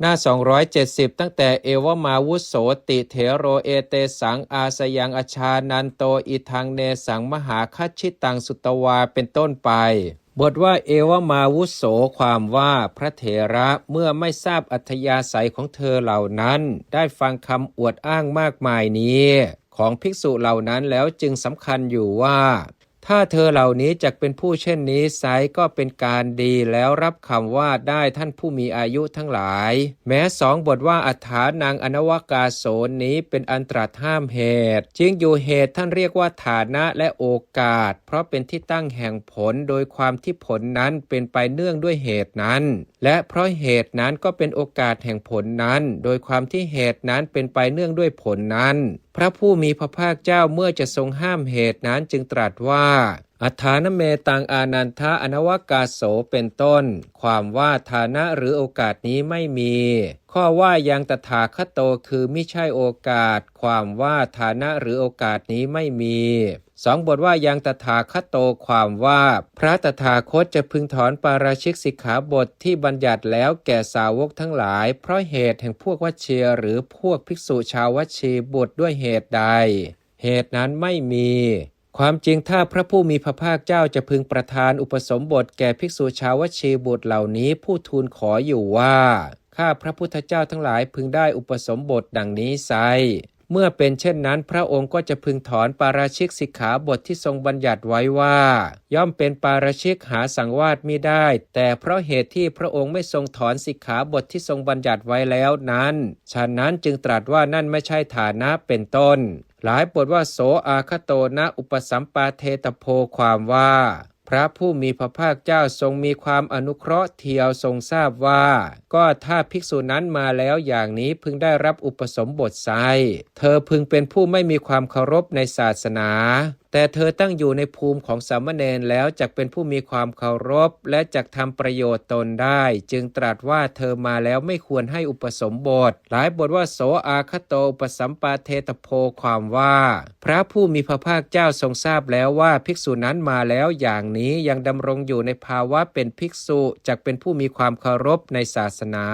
ໜ້າສອງຮ້ອຍເຈັດສິບ ຕັ້ງແຕ່ ເອວະມາວຸໂສ ຕິເຖໂຣ ເອເຕສັງ ອາສະຍັງ ອັດຊານັນໂຕ ອິທັງເນສັງ ມະຫາຄັດຊິຕັງ ສຸຕະວາ ເປັນຕົ້ນໄປ. ບົດວ່າ ເອວະມາວຸໂສ ຄວາມວ່າ ພະເຖລະ ເມື່ອໄມ່ຊາບອັດທະຍາໄສຂອງເທີເຫຼົ່ານັ້ນ ໄດ້ຟັງຄຳອວດອ້າງມາກມາຍນີ້ ຂອງພິກສຸເຫຼົ່ານັ້ນແລ້ວ ຈຶ່ງສຳຄັນຢູ່ວ່າ ຖ້າເທີເຫຼົ່ານີ້ຈັກເປັນຜູ້ເຊັ່ນນີ້ໄຊ ກໍເປັນການດີ ແລ້ວຮັບຄຳວ່າ ໄດ້ທ່ານຜູ້ມີອາຍຸທັງຫຼາຍ. ແມ້ສອງບົດວ່າ ອັດຖານັງ ອະນະວະກາໂສ ນີ້ເປັນອັນຕລັດຫ້າມເຫດ ຈຶ່ງຢູ່ເຫດ ທ່ານຮຽກວ່າຖານະ ແລະ ໂອກາດ ເພາະເປັນທີ່ຕັ້ງແຫ່ງຜົນ ໂດຍຄວາມທີ່ຜົນນັ້ນເປັນໄປເນື່ອງດ້ວຍເຫດນັ້ນ ແລະ ເພາະເຫດນັ້ນກໍເປັນໂອກາດແຫ່ງຜົນນັ້ນ ໂດຍຄວາມທີ່ເຫດນັ້ນເປັນໄປເນື່ອງດ້ວຍຜົນນັ້ນ. ພະຜູ້ມີພະພາກເຈົ້າເມື່ອຈະຊົງຫ້າມເຫດນັ້ນ ຈຶ່ງຕລັດວ່າ ອັດຖານະເມຕັງ ອານັນທະ ອະນະວະກາໂສ ເປັນຕົ້ນ ຄວາມວ່າຖານະ ຫຼື ໂອກາດນີ້ໄມ່ມີ. ຂໍ້ວ່າ ຍັງຕະຖາຄະໂຕ ຄື ມິໃຊ່ໂອກາດ ຄວາມວ່າຖານະ ຫຼື ໂອກາດນີ້ໄມ່ມີ. ສອງບົດວ່າ ຍັງຕະຖາຄະໂຕ ຄວາມວ່າ ພະຕະຖາຄົດຈະพึງຖອນປາລາຊິກສິກຂາບົດທີ່ບັນຍັດແລ້ວແກ່ສາວົກທັງຫຼາຍ ເພາະເຫດແຫ່ງພວກວັດເຊຍ ຫຼື ພວກພິກສຸຊາວວັດເຊຍບຸດດ້ວຍເຫດໃດ? ເຫດນັ້ນໄມ່ມີ. ຄວາມຈິງ ຖ້າພະຜູ້ມີພະພາກເຈົ້າຈະพึງປະທານອຸປະສົມບົດແກ່ພິກສຸຊາວວັດເຊຍບຸດເຫຼົ່ານີ້ ຜູ້ທູນຂໍຢູ່ວ່າ ຂ້າພະພຸດທະເຈົ້າທັງຫຼາຍ ເພິ່ງໄດ້ອຸປະສົມບົດດັ່ງນີ້ໄຊ ເມື່ອເປັນເຊັ່ນນັ້ນ ພະອົງກໍຈະເພິ່ງຖອນປາລາຊິກສິກຂາບົດທີ່ຊົງບັນຍັດໄວ້ວ່າ ຍ່ອມເປັນປາລາຊິກ ຫາສັງວາດມິໄດ້ ແຕ່ເພາະເຫດທີ່ພະອົງໄມ່ຊົງຖອນສິກຂາບົດທີ່ຊົງບັນຍັດໄວ້ແລ້ວນັ້ນ ສະນັ້ນຈຶ່ງຕລັດວ່ານັ້ນໄມ່ໃຊ່ຖານະ ເປັນຕົ້ນ. ຫຼາຍບົດວ່າ ໂສອາຄະໂຕນະ ອຸປະສຳປາເທຕະໂພ ຄວາມວ່າ ພະຜູ້ມີພະພາກເຈົ້າຊົງມີຄວາມອະນຸເຄາະ ທີ່ເຮົາຊົງຊາບວ່າ ກໍຖ້າພິກສຸນັ້ນມາແລ້ວຢ່າງນີ້ ເພິ່ງໄດ້ຮັບອຸປະສົມບົດໄຊ ເທີເພິ່ງເປັນຜູ້ໄມ່ມີຄວາມເຄົາລົບໃນສາສະໜາ ແຕ່ເທີຕັ້ງຢູ່ໃນພູມຂອງສາມະເນນແລ້ວ ຈັກເປັນຜູ້ມີຄວາມເຄົາລົບ ແລະ ຈັກທຳປະໂຫຍດຕົນໄດ້ ຈຶ່ງຕລັດວ່າເທີມາແລ້ວໄມ່ຄວນໃຫ້ອຸປະສົມບົດ. ຫຼາຍບົດວ່າ ໂສອາຄະໂຕ ອຸປະສຳປາເທຕະໂພ ຄວາມວ່າ ພະຜູ້ມີພະພາກເຈົ້າຊົງຊາບແລ້ວວ່າ ພິກສຸນັ້ນມາແລ້ວຢ່າງນີ້ ຍັງດຳລົງຢູ່ໃນພາວະເປັນພິກສຸ ຈັກເປັນຜູ້ມີຄວາມເຄົາລົບໃນສາສະໜາ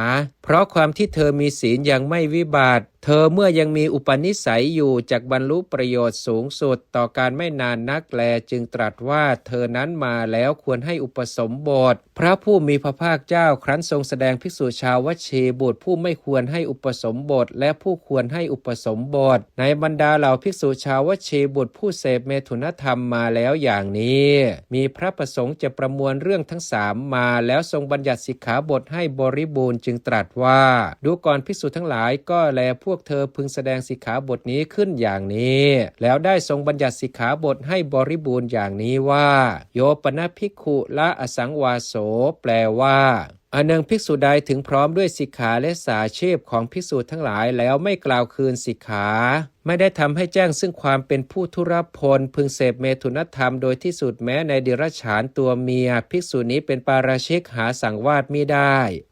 ເພາະຄວາມທີ່ເທີມີສີນຍັງໄມ່ວິບັດ ເທີເມື່ອຍັງມີອຸປະນິໄສຢູ່ ຈັກບັນລຸປະໂຫຍດສູງສຸດຕໍ່ການໄມ່ນານນັກແລ ຈຶ່ງຕລັດວ່າເທີນັ້ນມາແລ້ວຄວນໃຫ້ອຸປະສົມບົດ. ພະຜູ້ມີພະພາກເຈົ້າ ຄັ້ນຊົງສະແດງພິກສຸຊາວວັດເຊຍບຸດຜູ້ໄມ່ຄວນໃຫ້ອຸປະສົມບົດ ແລະ ຜູ້ຄວນໃຫ້ອຸປະສົມບົດ ໃນບັນດາເຫຼົ່າພິກສຸຊາວວັດເຊຍບຸດຜູ້ເສບເມຖຸນະທຳມາແລ້ວຢ່າງນີ້ ມີພະປະສົງຈະປະມວນເລື່ອງທັງສາມມາ ແລ້ວຊົງບັນຍັດສິກຂາບົດໃຫ້ບໍລິບູນ ຈຶ່ງຕລັດວ່າ ດູກ່ອນ ພິກສຸທັງຫຼາຍ ກໍແລພວກເທີເພິ່ງສະແດງສິກຂາບົດນີ້ຂຶ້ນຢ່າງນີ້ ແລ້ວໄດ້ຊົງບັນຍັດສິກຂາບົດໃຫ້ບໍລິບູນຢ່າງນີ້ວ່າ ໂຍປະນະພິກຂຸລະອະສັງວາໂສ ແປວ່າ ອັນໜຶ່ງ ພິກສຸໃດເຖິງພ້ອມດ້ວຍສິກຂາ ແລະ ສາຊີບຂອງພິກສຸທັງຫຼາຍແລ້ວໄມ່ກ່າວຄືນສິກຂາ ໄມ່ໄດ້ທຳໃຫ້ແຈ້ງເຊິ່ງຄວາມເປັນຜູ້ທຸລະພົນ ເພິ່ງເສບເມຖຸນະທຳໂດຍທີ່ສຸດແມ້ໃນເດຍລະສານຕົວເມຍ ພິກສຸນີ້ເປັນປາລາຊິກ ຫາສັງວາດມິໄດ້.